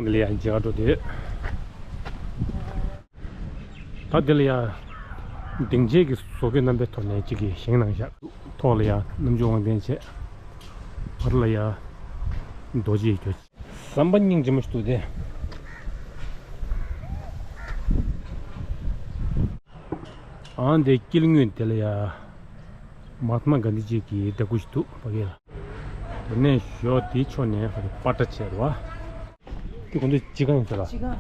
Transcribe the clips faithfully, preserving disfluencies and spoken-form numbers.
འདི་ལ་ཡང་མཇལ་ཁ་འགྲོ་དུས། ད་འདི་ལ་ཡང་སྡིངས་ཆའི་གི་བཟོ་བཀོད་རྣམ་པའི་ཐོག་ནས་གཅིག་གི་བཞེངས་གནང་བཞག་ཐོག་ལ་ཡང་རྣམ་འགྱུར་དབང་ལྡན་བྱས། བར་ལ་ཡང་རྡོ་རྗེ་ཡི་གྱོ། ཟམ་པ་སྙིང་རྗེ་མོ་ཞིག་འདུག་སྟེ། ཨང་དེ་དཀྱིལ་ངོས་དེ་ལ་ཡ། མ་ཧཱ་ཏ་མ་གཱན་དྷི་ཇི་གི་འདྲ་སྐུ་ཞིག་འདུག་ཕ་གི་ལ། དེ་ནས་ཞོ་དེའི་ཕྱོགས་ནས་ཕ་གི་པ་ཏྲ་བྱས་རེད་བ། དེ་ཁོང་ཚོ་སྤྱི་ཁང་ཡིན་ས་ལ། སྤྱི་ཁང་།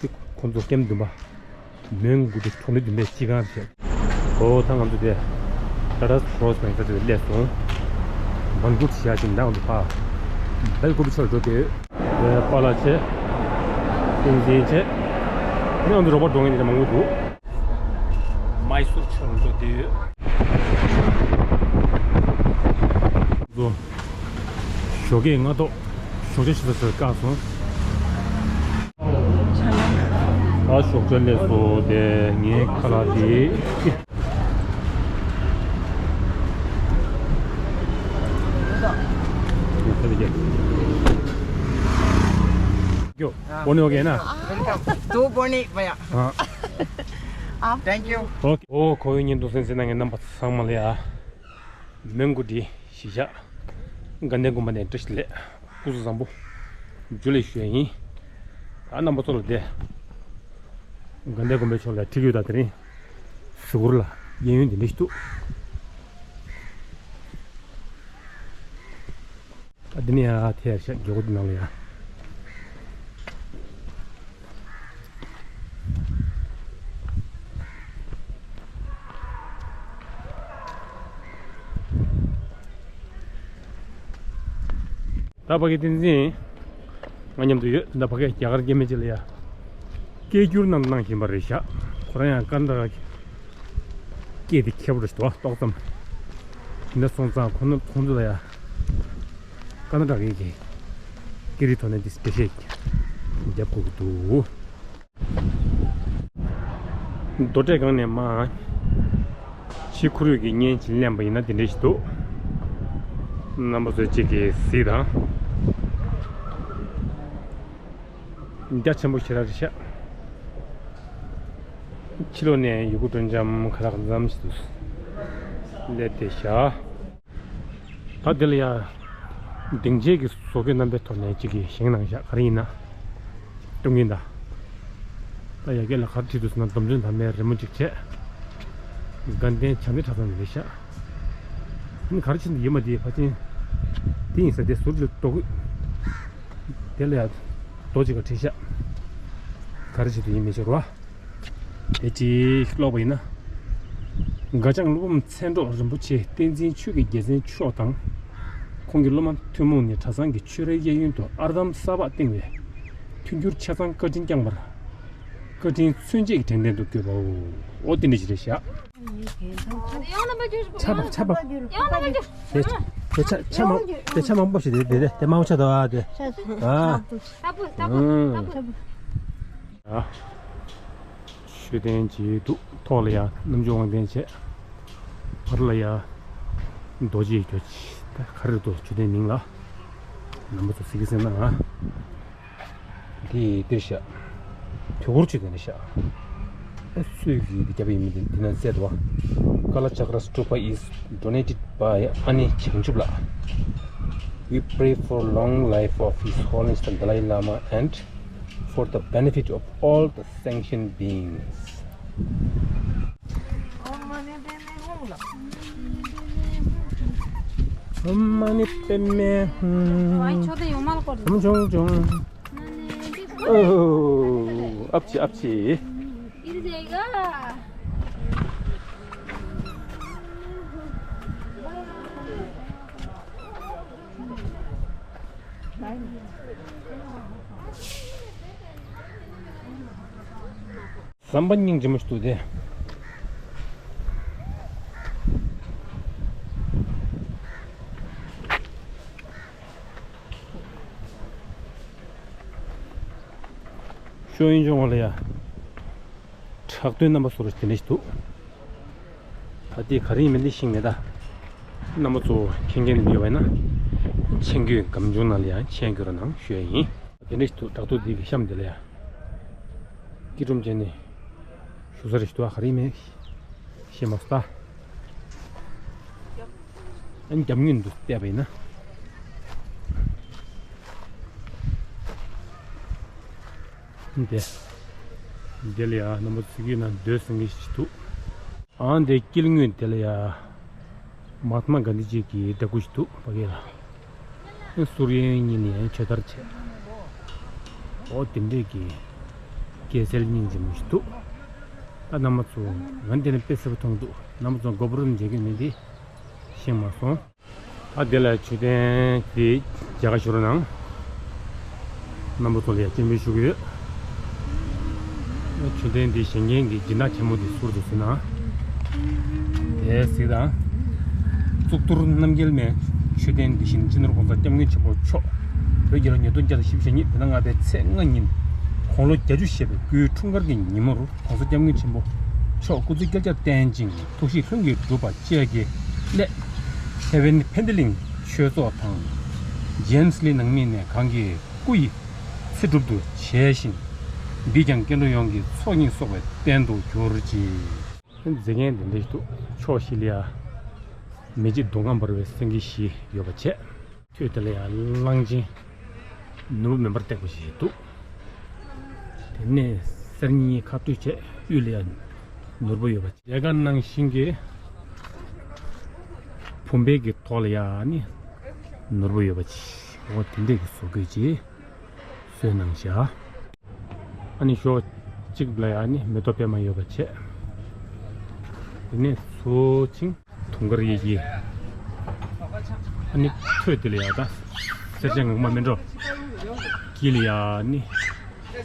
དེ་ཁོང་ཚོ་ཀེམ་བདུན་པ། མོན་གྷོ་གྲོང་སྡེ་བདུན་པའི་སྤྱི་ཁང་རེད། ཨོ་ད་ང་ཚོ་དེ། ཊ་ཊ་ཀྲོ་སི་མ་ཡིན་ས་དེ་སླེབས་སོང་། མོན་གྷོ་བྱ་ཞིང་ད་ང་ཚོ་ཕ། སྦེལ་ཀོབ་ཕྱོགས་འགྲོ་དེ། པཱ་ལགས་བྱས། བསྟན་འཛིན་བྱས། ནི་ང་ཚོ་རོགས་པ་འགྲོ་མཁན་དེ་འདྲ་མང་པོ་འདུག་མའི་སུར་ཕྱོགས་འགྲོ་དེ་ཡོད། ཚོ། ཞོགས་ཀས་སྔ་ཐོག་ཞོགས་ཇ་ཞིག་ཟ་ཟེར་བཀག་སོང་། ད་ཞོགས་ཇ་སླེབས་སོང་། དེ་ངའི་ཁ་ལག་དེ། ཡོ། ཨ། བོ་ནི་ཨོ་ཀེ་ན། Welcome to Borneo, भैया. हाँ। आप Thank you. ཨོ་ཁོ་བོའི་བརྙན་ཐུང་གསན་གཟིགས་གནང་མཁན་རྣམ་པ་ཚང་མ་ལ་ཡ། མོན་གྷོ་གྲོང་སྡེ་གཞིས་ཆགས་དགའ་ལྡན་དགོན་པ་ནས་བཀྲ་ཤིས་བདེ་ལེགས། སྐུ་གཟུགས་བཟང་པོ། འཇུ་ལེ་ཞུ་ཡ་ཡིན། ད་རྣམ་པ་ཚོ་ལ་དེ། དགའ་ལྡན་དགོན་པའི་ཕྱོགས་ལ་ཁྲིད་ཡོད། ད་དེ་རིང་གཟིགས་སྐོར་ལ་གཡས་གཡོན་དེ་འདྲ་ཞིག་འདུག་ད་འདི་ནས་ཡར་ཐལ་ཤག་རྒྱལ་སྒོ་འདི་ནང་ལ་ཡ། ད་ཕ་གི་བསྟན་འཛིན། ང་མཉམ་དུ་ཡོད། ད་ཕ་གི་རྒྱ་གར་སྐྱེ་དམན་ཅིག་ལ་ཡ། སྐད་སྒྱུར་གནང་གནང་བཞིན་པ་རེད་ཤག་ཁོ་རང་ཡང་ཀར་ན་ཊ་ཀ་སྐད་དེ་མཁས་པོ་རེད་ཤག་ཏོག་ཙམ། ཡིན་ན་སོང་ཙང་ཁོ་ན་ཁོང་ཚོ་ལ་ཡ། ཀར་ན་ཊ་ཀའི་གི་སྐད་རིགས་ཐོག་ནས་འདི་འགྲེལ་བཤད་རྒྱབ་དགོས་ཀྱི་འདུག་རྡོ་གྲལ་སྒང་ནས་མར་ཕྱི་ཁོར་ཡུག་གི་བརྙན་ཅིག་ལེན་པ་ཡིན་ན་འདི་འདྲ་ཞིག་འདུག་རྣམ་པ་ཚོས་གཅིག་གིས་གཟིགས་དང་། རྒྱ་ཆེན་པོ་ཞེ་དྲག་རེད་ཤག་ཕྱི་ལོགས་ནས་ཡུལ་སྐོར་སྤྲོ་འཆམ་ཁ་ལག་འཛོམས་ཤིག་ཏུ་སླེབས་བསྡད་ཤག་ད་དེ་ལ་ཡ། སྡིངས་ཆའི་གི་བཟོ་བཀོད་རྣམ་པའི་ཐོག་ནས་གཅིག་གི་བཞེངས་གནང་ཤག་ག་རེ་ཡིན་ན། སྟོན་གྱིན་གདའ། ད་ཡ་གི་ལ་ག་རེ་བྲིས་འདུག་ཟེར་ན། སྡོམ་ཚོན་དར་མའི་རི་མོ་གཅིག་བྱས། དགའ་ལྡན་བྱང་སྡེ་གྲྭ་ཚང་ནས་རེད་ཤག་ཨ་ནི་ག་རེ་བྱས་འདུག་ཡོད་མ་དེ་ཕལ་ཆེར། དེ་ཡིན་ས་དེ་ཟུར་གྱི་རྡོ་བརྐོས། དེ་ལ་ཡ། རྡོ་གཅིག་ག་བྲིས་ཤག་ག་རེ་བྱས་འདུག་ཡིན་མི་ཤེས་རོ། དེ་ཅིག་ཀློག་པ་ཡིན་ན། སྒ་བྱང་སློབ་འབུམ་མཚན་སྒྲོགས་རིན་པོ་ཆེ་བསྟན་འཛིན་ཆོས་ཀྱི་རྒྱལ་མཚན་མཆོག་དང་། ཁོང་གི་སློབ་མ་ཐུན་མོང་ནས་གྲྭ་ཚང་གི་ཆོས་རའི་གཡས་གཡོན་དུ་ཨར་འདམ་གསར་པ་བཏིང་བའི་མཐུན་འགྱུར་ཆ་ཚང་བཀའ་དྲིན་བསྐྱངས་པར། བཀའ་དྲིན་མཚོན་བྱེད་ཀྱི་དྲན་རྟེན་དུ་བཀོད་པའོ། འོ་དེ་འདྲ་ཞིག་རེད་ཤག་ཆ་པ་ཆ་པ། དེ་ཆ་དེ་ཆ་མང་དེ་ཆ་མང་པོ་ཞིག་རེད། དེ་རེད། དེ་མང་པོ་ཆགས་འདུག་ཨ། དེ་ཨ། ཨ། མཆོད་རྟེན་གྱི་འདུག་ཐོག་ལ་ཡ་རྣམ་འགྱུར་དབང་ལྡན་བྱས། བར་ལ་ཡ་རྡོ་རྗེ་གྱོ་ཅི། ད་ག་རེ་འདུག་མཆོད་རྟེན་མིང་ལ། རྣམ་པ་ཚོ་གཟིགས་ཀྱི་ཟེར་ན་ཨ། འདི་འདིར་ཤག་དུས་འཁོར་མཆོད་རྟེན་རེད་ཤག་ཨ། སུས་ཀྱིས་འདི་བརྒྱབ་པ་ཡིན་མིན་དེ་འདི་ན་གསལ་འདུག་ཨ། Kalachakra Stupa is donated by Ani Changchupla. We pray for long life of His Holiness the Dalai Lama and for the benefit of all the sentient beings. ཨོཾ་མ་ཎི་པདྨེ་ཧཱུྃ། ཨོཾ་ཆུང་ཆུང་། ཨོ། ཨབ་ཆི་ཨབ་ཆི། ཟམ་པ་སྙིང་རྗེ་མོ་ཞིག་འདུག་སྟེ། ཤོ་ཡིན་ཅོང་བ་ལ་ཡ། བྲག་སྟོད་རྣམ་པ་ཚོ་རུ་དེ་འདྲ་ཞིག་འདུག་ད་ལྟའི་ག་རེ་ཡིན་མིན་འདི་ཤེས་མེད་ད། རྣམ་པ་ཚོ་མཁྱེན་མཁན་ཡོད་པ་ཡིན་ན། མཆན་བརྒྱུད་སྒམ་ཆུང་ནང་ལ་ཡང་མཆན་བརྒྱུད་རོགས་གནང་ཞུ་ཡ་ཡིན། དེ་འདྲ་ཞིག་འདུག་དྲག་ཐོག་འདི་གི་གཤམ་དེ་ལ་ཡ། སྐྱིལ་ཀྲུང་བྱས་ནས་བཞུགས་ས་རེ་ཞིག་འདུག་ཨ། ག་རེ་མེད་ཤེས་མ་སོང་ད། ཨ་ནི་རྒྱབ་ངོས་འདུག་བལྟས་པ་ཡིན་ན། འདི། འདི་ལ་ཡ་རྣམ་པ་ཚོ་གཟིགས་ཡོད་ན་འདོད་སེང་གེ་ཞིག་འདུག་ཨང་། དེ་དཀྱིལ་ངོས་དེ་ལ་ཡ། མ་ཧཱ་ཏྨ་གྷན་དྷི་ཇི་གི་འདྲ་སྐུ་ཞིག་འདུག་ཕ་གི་ལ། སུར་ཡོན་གཉིས་ནས་མཆོད་དར་བྱས། ཨོ་དེ་འདྲས་ཀྱི་སྐྱེད་ཚལ་སྙིང་རྗེ་མོ་ཞིག་འདུག་ད་རྣམ་པ་ཚོ་ང་འདི་ནས་དཔེ་གསལ་པོ་མཐོང་འདུག་རྣམ་པ་ཚོ་གོ་པོ་རོ་ནས་མཇལ་གྱི་མེད་དེ། ཤེས་མ་སོང་། ཨ་དེ་ལ་མཆོད་རྟེན་དེ་མཇལ་ཁ་ཞུ་རོགས་གནང་། རྣམ་པ་ཚོ་ལ་ཡང་སྤྱན་འབུལ་ཞུ་གི་ཡོད། མཆོད་རྟེན་འདི་བཞེངས་མཁན་གྱི་སྦྱིན་བདག་ཆེན་མོ་འདི་ཟུར་དུ་ཟིན་ན། དེ་གཟིགས་དང་། གཙུག་ཏོར་རྣམ་རྒྱལ་མའི་མཆོད་རྟེན་འདི་བཞིན་སྤྱི་ནོར་༸གོང་ས་༸སྐྱབས་མགོན་ཆེན་པོ་མཆོག་བོད་རྒྱལ་ལོ་ཉིས་སྟོང་བརྒྱ་དང་བཞི་བཅུ་ཞེ་གཉིས་བོད་ཟླ་ལྔ་པའི་ཚེས་ལྔ་ཉིན་དགུང་ལོ་བརྒྱད་ཅུ་བཞེས་པའི་སྐུའི་འཁྲུངས་སྐར་གྱི་ཉིན་མོར་༸གོང་ས་༸སྐྱབས་མགོན་ཆེན་པོ་མཆོག་སྐུ་ཚེ་བསྐལ་བརྒྱར་བརྟན་ཅིང་ཐུགས་བཞེད་ལྷུན་གྱིས་འགྲུབ་པ་བཅས་ཀྱི་སླད། ཐེ་ཝན་ཕན་ཏེ་ལིང་ཆོས་ཚོགས་དང་། ཇེམ་སི་ལི་ནང་མི་ནས་གང་གི་སྐུ་ཡི་ཚེ་སྒྲུབ་ཏུ་བྱས་ཤིང་། འདིས་ཀྱང་སྐྱེ་འགྲོ་ཡོངས་ཀྱི་ཚོགས་གཉིས་གསོག་པའི་རྟེན་དུ་གྱུར་ཅིག་མཛེས་རྒྱན་འདི་འདྲ་ཞིག་འདུག་ཕྱོགས་བཞི་ལ་ཡ། མེ་ལྕེ་མདོག་ཁམ་འབར་བའི་སེང་གེ་བཞི་ཡོད་པ་བྱས། ཐོད་དེ་ལ་ཡ་གླང་ཆེན། ནོར་བུ་མེ་འབར་བཏེགས་པ་ཞིག་འདུག་དེ་ནས་གསེར་གཉིས་ཁ་གཏུགས་བྱས་དབུས་ལ་ཡ་ནོར་བུ་ཡོད་པ། ལས་ཀ་གནང་བཞིན་གྱི་བུམ་པའི་གི་ཐོག་ལ་ཡ་ནི་ནོར་བུ་ཡོད་པ་ཅིག་འོ་དེ་འདྲས་ཀྱི་བཟོ་བཀོད་ཅིག་བཟོས་གནང་བཞག་ཨ་ནི་ཞོགས་གཅིག་ལ་ཡ་ནི་མེ་ཏོག་པད་མ་ཡོད་པ་བྱས། དེ་ནས་ཚུར་ཕྱིན། དུང་དཀར་ཡི་གེ་ཨ་ནི་ཐོད་དེ་ལ་ཡ་ད་སེར་སྐྱ་ངང་མ་མེ་འགྲོ། དཀྱིལ་ལ་ཡ་ནི་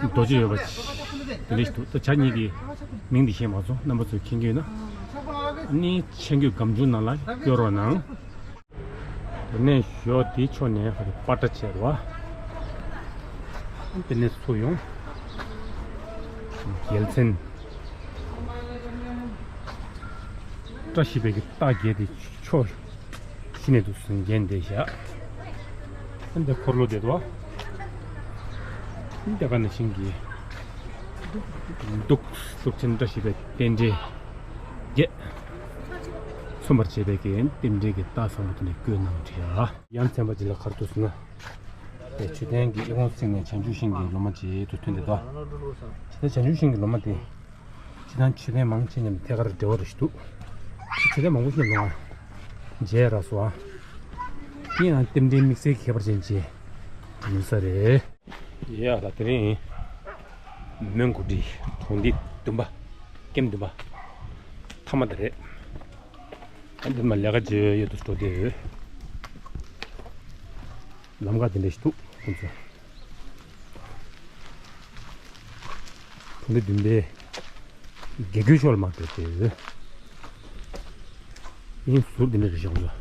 རྡོ་རྗེ་ཡོད་པ་ཅིག་དེ་འདྲ་ཞིག་འདུག་ད་བྱ་གཉིས་ཀྱི་མིང་འདི་ཤེས་མ་སོང་། རྣམ་པ་ཚོས་མཁྱེན་གྱི་ཡོད་ན་ཨ་ནི་མཆན་བཀོད་སྒམ་ཆུང་ནང་ལ་བཀོད་རོགས་གནང་། དེ་ནས་ཞོགས་དེའི་ཕྱོགས་ནས་ཧ་གི་པ་ཏྲ་བྱས་རོ། དེ་ནས་ཚུར་ཡོང་། རྒྱལ་མཚན། བཀྲ་ཤིས་པའི་གི་རྟགས་བརྒྱད་དེ་ཕྱོགས་བཞི་ནས་འདུག་སེ་བརྒྱན་བསྡད་བཞག་འདི་འཁོར་ལོ་བསྡད་འདུག་འདི་ག་ནང་བཞིན་གྱི་གདུགས་གདུགས་ཆེན་བཀྲ་ཤིས་པའི་རྟེན་འབྲེལ་བརྒྱད། མཚོན་པར་བྱེད་པའི་གི་རྟེན་འབྲེལ་གྱི་རྟགས་བཟང་པོ་དེ་འདྲ་བཀོད་གནང་བྲིས་ཡ། ཡ་མཚན་པ་ཅིག་ལ་ག་རེ་འདུག་ཟེར་ན། དེ་མཆོད་རྟེན་གྱི་ཨི་ཁུང་ཚུགས་ནས་བྱང་ཆུབ་ཤིང་གི་ལོ་མ་ཅིག་ཏུ་ཐོན་ཏེ་འདུག་དེ་བྱང་ཆུབ་ཤིང་གི་ལོ་མ་དེ། ཕྱི་ནང་མཆོད་རྟེན་མང་ཆེ་མཉམ་ཐད་ཀར་འབྲེལ་བ་རེ་ཞིག་འདུག་མཆོད་རྟེན་མང་པོ་ཞིག་ལོང་བ། མཇལ་རག་སོང་ཨ། ཡིན་ཡང་རྟེན་འབྲེལ་དམིགས་བསལ་ཁྱད་པར་ཅན་ཅིག་ཡིན་ས་རེད། ཡ་ད་དེ་རིང་མོན་གྷོ་ཌི་གྲོང་སྡེ་བདུན་པ། ཀེམ་བདུན་པ། མཐའ་མ་དེ་རེད། ཨ་འདི་མ་ལས་ཀ་བྱེད་ཡོད་དུ་འགྲོ་བསྡད་ཡོད། ལམ་ཁ་དེ་འདྲ་ཞིག་འདུག་ཁོང་ཚོ། གྲོང་སྡེ་བདུན་པའི་དགེ་སྐོས་ཕྱོགས་ལ་མར་འགྲོ་བསྡད་ཡོད། ཡིན་ཟུར་དེ་འདྲ་རེད་ཤག་ཁོང་ཚོ།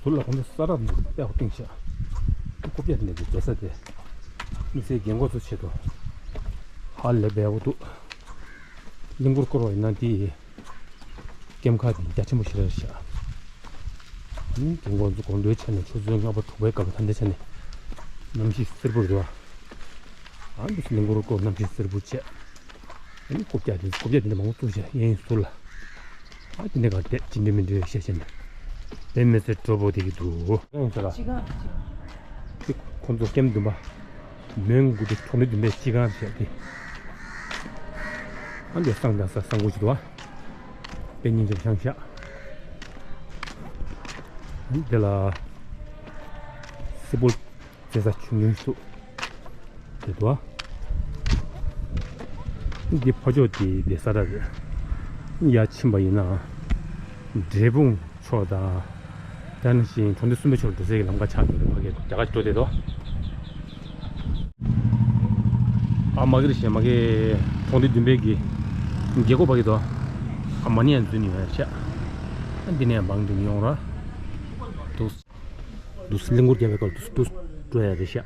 ཟུར་ལ་ཁོང་ཚོ་ས་རག་འདུག་པད་ཁོ་བཏིང་ཤག་རྐུབ་བཀྱག་དེ་འདྲ་འདུག་རྡོ་ས་དེ། དམིགས་བསལ་རྒན་གོག་ཚོ་ཆེད་དུ། ཧ་ལས་པའི་འོ་འདུག་གླིང་སྐོར་སྐོར་བ་ཡིན་ན་འདི། ཀེམ་ཁ་དེ་རྒྱ་ཆེན་པོ་ཞིག་རེད་ཤག་ཨ་ནི་དགོང་དགོང་ཚོ་དགོང་དྲོའི་ཆ་ནས་ཆུ་ཚོད་ལྔ་པ་དྲུག་པའི་སྐབས་ལ་ད་ལྟའི་ཆ་ནས་གནམ་གཤིས་བསིལ་པོ་རེད་བ། ཨ་འདི་གླིང་སྐོར་སྐོར་གནམ་གཤིས་བསིལ་པོ་བྱས། ཨ་ནི་རྐུབ་བཀྱག་དེ་རྐུབ་བཀྱག་དེ་འདྲ་མང་པོ་བཙུགས་བྱས་གཡས་གཡོན་ཟུར་ལ། ཨ་དེ་འདྲ་ག་བསྡད་ཅི་འདྲ་མི་འདྲ་བཤད་བཤད་ན། དེ་མི་ཚེ་སྤྲོ་པོ་དེ་གི་འདུག་ཨེ་ཡིན་ཟེར་ལ། དེ་ཁོང་ཚོ་ཀེམ་བདུན་པ། མོན་གྷོ་ཌི་གྲོང་སྡེ་བདུན་པའི་སྤྱི་ཁང་བཤད་དེ། ཨ་འདི་སང་དང་ས་སང་དགོས་ཀྱི་འདུག་ཨ། དཔེ་སྙིང་རྗེ་པོ་ཆགས་ཤག་འདི་ལ་སི་པོལ་རྩེ་ས་ཆུང་ཆུང་ཞིག་འདུག་དེ་འདུག་ཨ། འདི་ཕ་ཕྱོགས་དེ་བསྡད་ས་ར་རེད། ཡར་ཕྱིན་པ་ཡིན་ན་འབྲས་སྤུངས་ཕྱོགས་དང་། ད་ནང་བཞིན་གྲོང་སྡེ་གསུམ་པའི་ཕྱོགས་ལ་འགྲོ་སའི་ལམ་ཁ་ཆགས་འདུག་རྒྱ་གར་འགྲོ་བསྡད་འདུག་ཨ་མ་གིར་ཞེ་མ་གི་གྲོང་སྡེ་བདུན་པའི་གི་རྒྱལ་སྒོ་ཕ་གི་དོ། ཨ་མ་ནི་ཡང་འཛུལ་ནི་ཡོད་ཤག་འདི་ནས་མང་འདུག་ཡོང་ར། འདུག་འདུག་གླིང་སྐོར་རྒྱག་པའི་སྐབས་འདུག་འདུག་འགྲོ་ཡ་རེད་ཤག་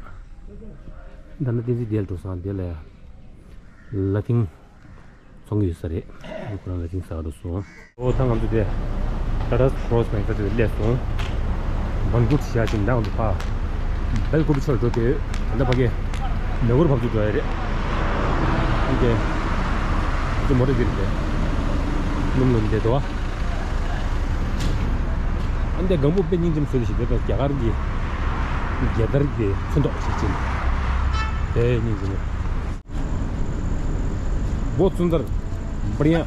ད་ནི་བསྟན་འཛིན་དེ་ལ་འགྲོ་སང་དེ་ལ་ཡ། ལ་ཐིང་ཚོང་གི་ཡོད་ས་རེད། ཁོ་རང་ལ་ཐིང་ཟ་འགྲོ་སོང་། ཨོ་ད་ང་ཚོ་དེ་ཊ་ཊ་ཀྲོ་སི་ནང་ས་དེ་སླེབས་སོང་། བན་ཀུད་བཞག་ཅིང་ད་ང་ཚོ་ཕ་ སྦེལ་ཀོབ་ཕྱོགས་འགྲོ་དུས་ད་ལྟ་ཕ་གི་མེ་འཁོར་བབས་ཚུགས་འགྲོ་ཡ་རེད། ཨ་ནི་དེ་མོ་ཊ་འདི་རེད། སྣུམ་ལོ་འདི་འདུག་བ། ཨ་ནི་དེ་སྒམ་པོ་དཔེ་སྙིང་རྗེ་མོ་བཟོས་ཤིག་དེ་ད་རྒྱ་གར་གྱི་རྒྱལ་དར་གྱི་ཚོན་མདོག་ཅིག་ཅིག་དཔེ་སྙིང་རྗེ་མོ། बहुत सुंदर, बढ़िया।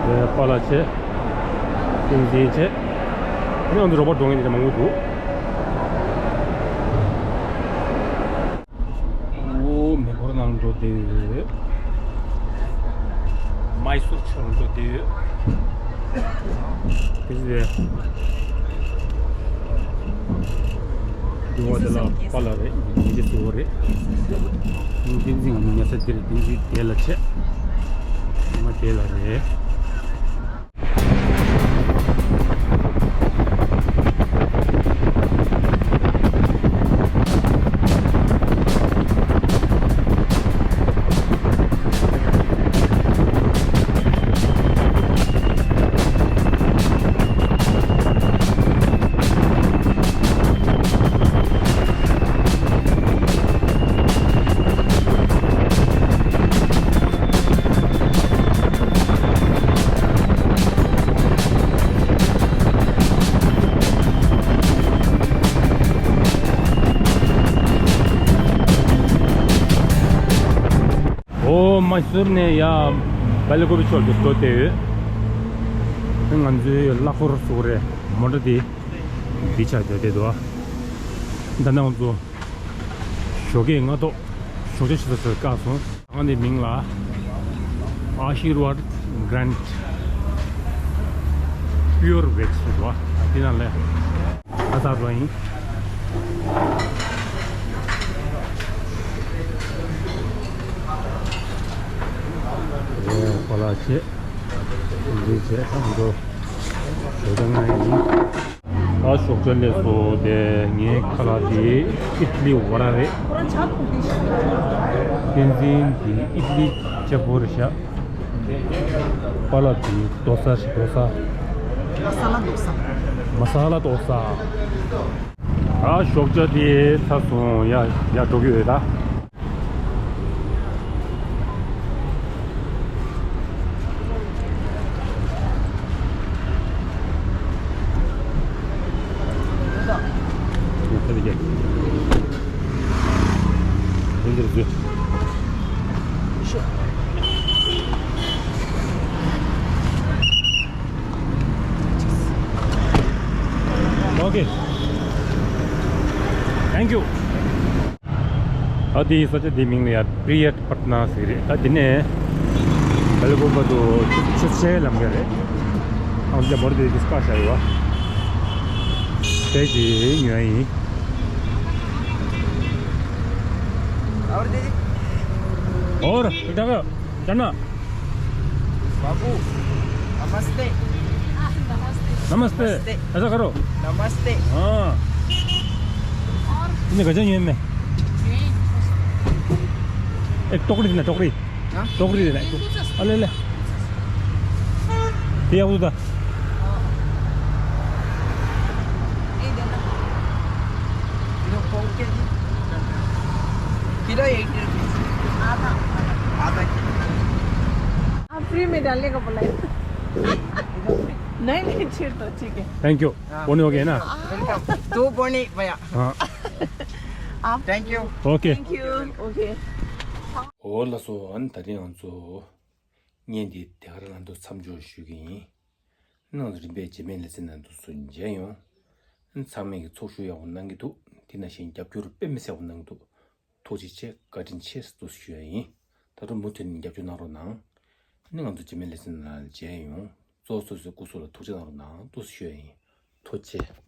དེ་པཱ་ལགས་བྱས། བསྟན་འཛིན་བྱས། ཨ་ནི་ང་ཚོ་རོགས་པ་འགྲོ་མཁན་དེ་འདྲ་མང་པོ་འདུག་ཨོ་མེ་འཁོར་ནང་འགྲོ་བསྡད་ཡོད། མའི་སུར་ཕྱོགས་འགྲོ་བསྡད་ཡོད། དེ་ཚོ་དེ། འདི་བ་དེ་ལ་པཱ་ལགས་རེད། འདི་ཅི་ཟེར་བ་རེད། བསྟན་འཛིན་ང་མོ་ཉལ་ས་འདི་རེད། བསྟན་འཛིན་དེ་ལ་བྱས། ང་དེ་ལ་རེད། ཨོ་མ་སུར་ནས་ཡ་སྦེལ་ཀོབ་ཕྱོགས་ཀྱི་སྟོད་དེ་ཡོད། ང་ཚོའི་གླ་འཁོར་སུ་རེད། མོ་ཊ་དེ་འདི་ཆ་དེ་དེ་དོ། ད་ནང་ཚོ་ཞོགས་ཀས་སྔ་ཐོག་ཞོགས་ཇ་ཆུ་ཚོད་ཟེར་བཀག་སོང་། ཁང་དེའི་མིང་ལ་ཨ་ཤི་ར་ཝཱད་གྷ་རན་ཌི་པིའུར་བེཇ་ཟེར་བ་འདི་ནང་ལས་ཨ་ཚ་འགྲོ་ཡིན། ཨེ་ཁོ་ལ་བྱེད་འདི་བྱེད་ཨ་འགྲོ་ཞོགས་ཇ་ང་ཡིན། ད་ཞོགས་ཇ་ལས་སོ་དེ་ངའི་ཁ་ལག་དེ་ཨིད་ལི་ཝ་ར་རེད། བསྟན་འཛིན་དེ་ཨིད་ལི་ལྕགས་པོ་རེད་ཤག་པཱ་ལགས་དེ་རྡོ་ས་ཞིག་རྡོ་ས། མ་ས་ལ་རྡོ་ས། མ་ས་ལ་རྡོ་ས། ད་ཞོགས་ཇ་དེ་ཚར་སོང་། ཡ་ཡ་འགྲོ་གི་ཡོད་ད། Okay. Thank you. ཨ་དེའི་ས་ཆ་དེའི་མིང་ལ་ཡ་པྲི་ཡ་པཏ་ན་ཟེར་གྱི་རེད། ད་དེ་ནས་སྦེལ་ཀོབ་བར་དུ་ཆུ་ཆུ་ཚོད་ལམ་ག་རེད། ཨང་ཅག་མོར་དེ་དིས་ཀ་ཤ་ཡོད་བ། དེ་ཅི་ཉོ་ཡིན། और ठीक ठाक हो? चलना। बाबू, नमस्ते। नमस्ते। नमस्ते। ऐसा करो। नमस्ते। हाँ। तुमने गजब नहीं है मैं। एक टोकरी देना, टोकरी। हाँ? टोकरी देना। अरे ले। ये अब उधर। ये देना। Kilo eighty rupees. आधा। आधा किलो। आप फ्री में डालने का बोला है। नहीं, नहीं, छिड़ दो, ठीक है। Thank you. हाँ। बोनी हो गया ना? वेलकम। तू बोनी भैया। हाँ। आप thank you. Okay. Thank you. Okay. ཨོ་ལགས་སོ། ཨ་ནི་ད་རིང་ང་ཚོ་བརྙན་འདི་དེ་གར་ང་ཚོ་མཚམས་འཇོག་ཞུ་གི་ཡིན། ང་ཚོ་རིམ་པས་རྗེས་མའི་ལེ་ཚན་ནང་དུ་སུ་མཇལ་ཡོང་། ཨ་ནི་ཚང་མས་ཀྱི་ཚོགས་ཞུགས་ཡག་པོ་གནང་གི་འདུག་དེ་ནང་བཞིན་རྒྱབ་སྐྱོར་དཔེ་མི་སྲིད་ཡག་པོ་གནང་གི་འདུག་ཐུགས་རྗེ་ཆེ། བཀའ་དྲིན་ཆེ་ཟེར་འདུག་ཞུ་ཡ་ཡིན། ད་དུང་མུ་མཐུད་ནས་རྒྱབ་སྐྱོར་གནང་རོགས་གནང་། ཨ་ནི་ང་ཚོ་རྗེས་མའི་ལེ་ཚན་ནང་མཇལ་ཡོང་། གཙོ་བོ་སོ་སོའི་སྐུ་གཟུགས་ལ་ཐུགས་རྗེ་གནང་རོགས་གནང་འདུག་ཞུ་ཡ་ཡིན། ཐུགས་རྗེ་ཆེ།